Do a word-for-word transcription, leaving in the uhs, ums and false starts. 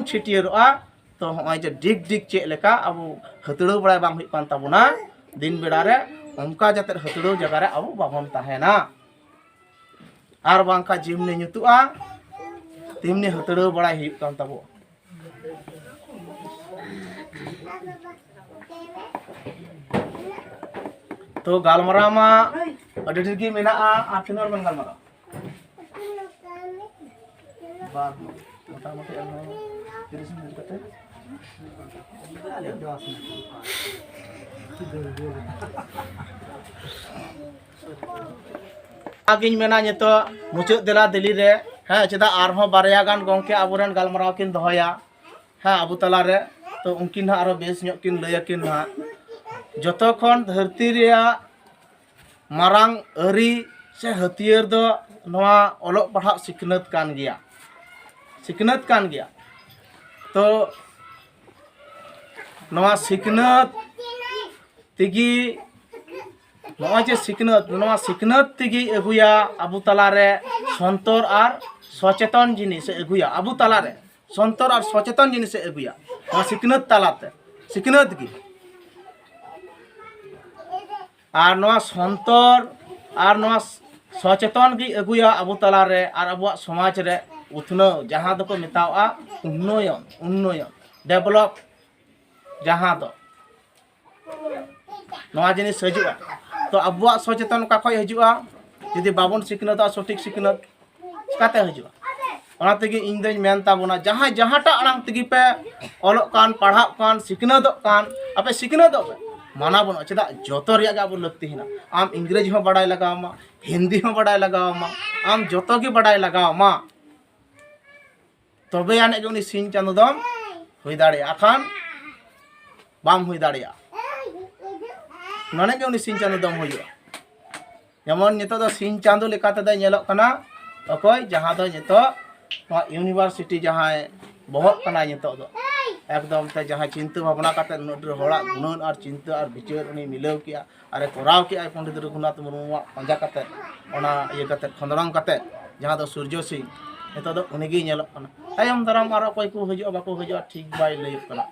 ᱪᱷᱟᱹᱴᱭᱟᱹᱨᱚᱜᱼᱟ᱾ ᱛᱚ ᱦᱚᱸᱜᱼᱚᱭ ᱡᱮ ᱰᱤᱜᱽ ᱰᱤᱜᱽ ᱪᱮᱫ ᱞᱮᱠᱟ ᱟᱵᱚ ᱦᱟᱹᱛᱲᱟᱹᱣ ᱵᱟᱲᱟᱭ ᱵᱟᱝ ᱦᱩᱭᱩᱜ ᱠᱟᱱ ᱛᱟᱵᱚᱱᱟ ᱫᱤᱱ ᱵᱮᱲᱟ ᱨᱮ, ᱚᱱᱠᱟ ᱡᱟᱛᱮ ᱦᱟᱹᱛᱲᱟᱹᱣ ᱡᱟᱭᱜᱟ ᱨᱮ ᱟᱵᱚ ᱵᱟᱵᱚᱱ ᱛᱟᱦᱮᱱᱟ᱾ ᱟᱨ ᱵᱟᱝᱠᱷᱟᱱ ᱡᱮᱢᱱᱤ ᱧᱩᱛᱩᱜᱼᱟ, ᱛᱮᱢᱱᱤ ᱦᱟᱹᱛᱲᱟᱹᱣ ᱵᱟᱲᱟᱭ ᱦᱩᱭᱩᱜ ᱠᱟᱱ ᱛᱟᱵᱚ᱾ ᱛᱚ ᱜᱟᱞᱢᱟᱨᱟᱣ ᱢᱟ ᱟᱹᱰᱤ ᱰᱷᱮᱨ ᱜᱮ ᱢᱮᱱᱟᱜᱼᱟ, ᱟᱨ ᱛᱤᱱᱟᱹᱜ ᱦᱚᱲ ᱵᱚᱱ ᱜᱟᱞᱢᱟᱨᱟᱣ? ᱵᱟᱨ ᱦᱚᱲ, ᱢᱚᱴᱟᱢᱩᱴᱤ ᱟᱨᱦᱚᱸ ᱛᱤᱨᱤᱥ ᱢᱤᱱᱤᱴ ᱠᱟᱛᱮ᱾ ᱚᱱᱟᱜᱤᱧ ᱢᱮᱱᱟ ᱱᱤᱛᱚᱜ ᱢᱩᱪᱟᱹᱫ ᱫᱮᱞᱟ ᱫᱮᱞᱤ ᱨᱮ, ᱦᱮᱸ, ᱪᱮᱫᱟᱜ ᱟᱨᱦᱚᱸ ᱵᱟᱨᱭᱟ ᱜᱟᱱ ᱜᱚᱢᱠᱮ ᱟᱵᱚᱨᱮᱱ ᱜᱟᱞᱢᱟᱨᱟᱣ ᱠᱤᱱ ᱫᱚᱦᱚᱭᱟ, ᱦᱮᱸ, ᱟᱵᱚ ᱛᱟᱞᱟᱨᱮ᱾ ᱛᱚ ᱩᱱᱠᱤᱱ ᱦᱟᱸᱜ ᱟᱨᱚ ᱵᱮᱥ ᱧᱚᱜ ᱠᱤᱱ ᱞᱟᱹᱭ ᱟᱹᱠᱤᱱ ᱦᱟᱸᱜ᱾ ᱡᱚᱛᱚ ᱠᱷᱚᱱ ᱫᱷᱟᱹᱨᱛᱤ ᱨᱮᱭᱟᱜ ᱢᱟᱨᱟᱝ ᱟᱹᱨᱤ ᱥᱮ ᱦᱟᱹᱛᱭᱟᱹᱨ ᱫᱚ ᱱᱚᱣᱟ ᱚᱞᱚᱜ ᱯᱟᱲᱦᱟᱜ ᱥᱤᱠᱷᱱᱟᱹᱛ ᱠᱟᱱ ᱜᱮᱭᱟ, ᱥᱤᱠᱷᱱᱟᱹᱛ ᱠᱟᱱ ᱜᱮᱭᱟ᱾ ᱛᱚ ᱱᱚᱣᱟ ᱥᱤᱠᱷᱱᱟᱹᱛ ᱛᱮᱜᱮ, ᱱᱚᱜᱼᱚᱭ ᱡᱮ ᱥᱤᱠᱷᱱᱟᱹᱛ, ᱱᱚᱣᱟ ᱥᱤᱠᱷᱱᱟᱹᱛ ᱛᱮᱜᱮᱭ ᱟᱹᱜᱩᱭᱟ ᱟᱵᱚ ᱛᱟᱞᱟᱨᱮ ᱥᱚᱱᱛᱚᱨ ᱟᱨ ᱥᱚᱪᱮᱛᱚᱱ ᱡᱤᱱᱤᱥᱮ ᱟᱹᱜᱩᱭᱟ, ᱟᱵᱚ ᱛᱟᱞᱟᱨᱮ ᱥᱚᱱᱛᱚᱨ ᱟᱨ ᱥᱚᱪᱮᱛᱚᱱ ᱡᱤᱱᱤᱥᱮ ᱟᱹᱜᱩᱭᱟ ᱱᱚᱣᱟ ᱥᱤᱠᱷᱱᱟᱹᱛ ᱛᱟᱞᱟᱛᱮ, ᱥᱤᱠᱷᱱᱟᱹᱛ ᱜᱮ᱾ ᱟᱨ ᱱᱚᱣᱟ ᱥᱚᱱᱛᱚᱨ ᱟᱨ ᱱᱚᱣᱟ ᱥᱚᱪᱮᱛᱚᱱ ᱜᱮ ᱟᱹᱜᱩᱭᱟ ᱟᱵᱚ ᱛᱟᱞᱟᱨᱮ ᱟᱨ ᱟᱵᱚᱣᱟᱜ ᱥᱚᱢᱟᱡᱽ ᱨᱮ ᱩᱛᱱᱟᱹᱣ, ᱡᱟᱦᱟᱸ ᱫᱚᱠᱚ ᱢᱮᱛᱟᱣᱟᱜᱼᱟ ᱩᱱᱱᱚᱭᱚᱱ, ᱩᱱᱱᱚᱭᱚᱱ, ᱰᱮᱵᱷᱞᱚᱯ, ᱡᱟᱦᱟᱸ ᱫᱚ ᱱᱚᱣᱟ ᱡᱤᱱᱤᱥ ᱦᱤᱡᱩᱜᱼᱟ᱾ ᱛᱚ ᱟᱵᱚᱣᱟᱜ ᱥᱚᱪᱮᱛᱚᱱ ᱚᱠᱟ ᱠᱷᱚᱱ ᱦᱤᱡᱩᱜᱼᱟ? ᱡᱩᱫᱤ ᱵᱟᱵᱚᱱ ᱥᱤᱠᱷᱱᱟᱹᱛᱚᱜᱼᱟ ᱥᱚᱴᱷᱤᱠ ᱥᱤᱠᱷᱱᱟᱹᱛ, ᱪᱤᱠᱟᱛᱮ ᱦᱤᱡᱩᱜᱼᱟ? ᱚᱱᱟ ᱛᱮᱜᱮ ᱤᱧ ᱫᱚᱧ ᱢᱮᱱ ᱛᱟᱵᱚᱱᱟ, ᱡᱟᱦᱟᱸᱭ ᱡᱟᱦᱟᱸᱴᱟᱜ ᱟᱲᱟᱝ ᱛᱮᱜᱮ ᱯᱮ ᱚᱞᱚᱜ ᱠᱟᱱ, ᱯᱟᱲᱦᱟᱜ ᱠᱟᱱ, ᱥᱤᱠᱷᱱᱟᱹᱛᱚᱜ ᱠᱟᱱ, ᱟᱯᱮ ᱥᱤᱠᱷᱱᱟᱹᱛᱚᱜ ᱯᱮ, ᱢᱟᱱᱟ ᱵᱟᱹᱱᱩᱜᱼᱟ᱾ ᱪᱮᱫᱟᱜ? ᱡᱚᱛᱚ ᱨᱮᱭᱟᱜ ᱜᱮ ᱟᱵᱚ ᱞᱟᱹᱠᱛᱤ ᱦᱮᱱᱟᱜᱼᱟ᱾ ᱟᱢ ᱤᱝᱨᱮᱡᱤ ᱦᱚᱸ ᱵᱟᱰᱟᱭ ᱞᱟᱜᱟᱣ ᱟᱢᱟ, ᱦᱤᱱᱫᱤ ᱦᱚᱸ ᱵᱟᱰᱟᱭ ᱞᱟᱜᱟᱣ ᱟᱢᱟ, ᱟᱢ ᱡᱚᱛᱚ ᱜᱮ ᱵᱟᱰᱟᱭ ᱞᱟᱜᱟᱣ ᱟᱢᱟ᱾ ᱛᱚᱵᱮ ᱟᱹᱱᱤᱡ ᱜᱮ ᱩᱱᱤ ᱥᱤᱧ ᱪᱟᱸᱫᱚ ᱫᱚᱢ ᱦᱩᱭ ᱫᱟᱲᱮᱭᱟᱜᱼᱟ, ᱠᱷᱟᱱ ᱵᱟᱢ ᱦᱩᱭ ᱫᱟᱲᱮᱭᱟᱜᱼᱟ᱾ ᱱᱚᱰᱮ ᱜᱮ ᱩᱱᱤ ᱥᱤᱧ ᱪᱟᱸᱫᱚ ᱫᱚᱢ ᱦᱩᱭᱩᱜᱼᱟ᱾ ᱡᱮᱢᱚᱱ ᱱᱤᱛᱚᱜ ᱫᱚ ᱥᱤᱧ ᱪᱟᱸᱫᱚ ᱞᱮᱠᱟ ᱛᱮᱫᱚᱭ ᱧᱮᱞᱚᱜ ᱠᱟᱱᱟ ᱚᱠᱚᱭ? ᱡᱟᱦᱟᱸ ᱫᱚ ᱱᱤᱛᱚᱜ ᱱᱚᱣᱟ ᱤᱭᱩᱱᱤᱵᱷᱟᱨᱥᱤᱴᱤ ᱡᱟᱦᱟᱸᱭ ᱵᱚᱦᱚᱜ ᱠᱟᱱᱟᱭ ᱱᱤᱛᱚᱜ ᱫᱚ, ᱮᱠᱫᱚᱢ ᱛᱮ ᱡᱟᱦᱟᱸᱭ ᱪᱤᱱᱛᱟᱹ ᱵᱷᱟᱵᱽᱱᱟ ᱠᱟᱛᱮ ᱩᱱᱟᱹᱜ ᱰᱷᱮᱨ ᱦᱚᱲᱟᱜ ᱜᱩᱱᱟᱹᱱ ᱟᱨ ᱪᱤᱱᱛᱟᱹ ᱟᱨ ᱵᱤᱪᱟᱹᱨ ᱩᱱᱤ ᱢᱤᱞᱟᱹᱣ ᱠᱮᱜᱼᱟ ᱟᱨᱮ ᱠᱚᱨᱟᱣ ᱠᱮᱜᱼᱟᱭ ᱯᱚᱱᱰᱤᱛ ᱨᱚᱜᱷᱩᱱᱟᱛᱷ ᱢᱩᱨᱢᱩᱣᱟᱜ ᱯᱟᱸᱡᱟ ᱠᱟᱛᱮ, ᱚᱱᱟ ᱤᱭᱟᱹ ᱠᱟᱛᱮ, ᱠᱷᱚᱸᱫᱽᱨᱚᱝ ᱠᱟᱛᱮ, ᱡᱟᱦᱟᱸ ᱫᱚ ᱥᱩᱨᱡᱚ ᱥᱤᱝ, ᱱᱤᱛᱚᱜ ᱫᱚ ᱩᱱᱤᱜᱮᱭ ᱧᱮᱞᱚᱜ ᱠᱟᱱᱟ᱾ ᱛᱟᱭᱚᱢ ᱫᱟᱨᱟᱢ ᱟᱨ ᱚᱠᱚᱭ ᱠᱚ ᱦᱤᱡᱩᱜᱼᱟ ᱵᱟᱠᱚ ᱦᱤᱡᱩᱜᱼᱟ ᱴᱷᱤᱠ ᱵᱟᱭ ᱞᱟᱹᱭᱚᱜ ᱠᱟᱱᱟ᱾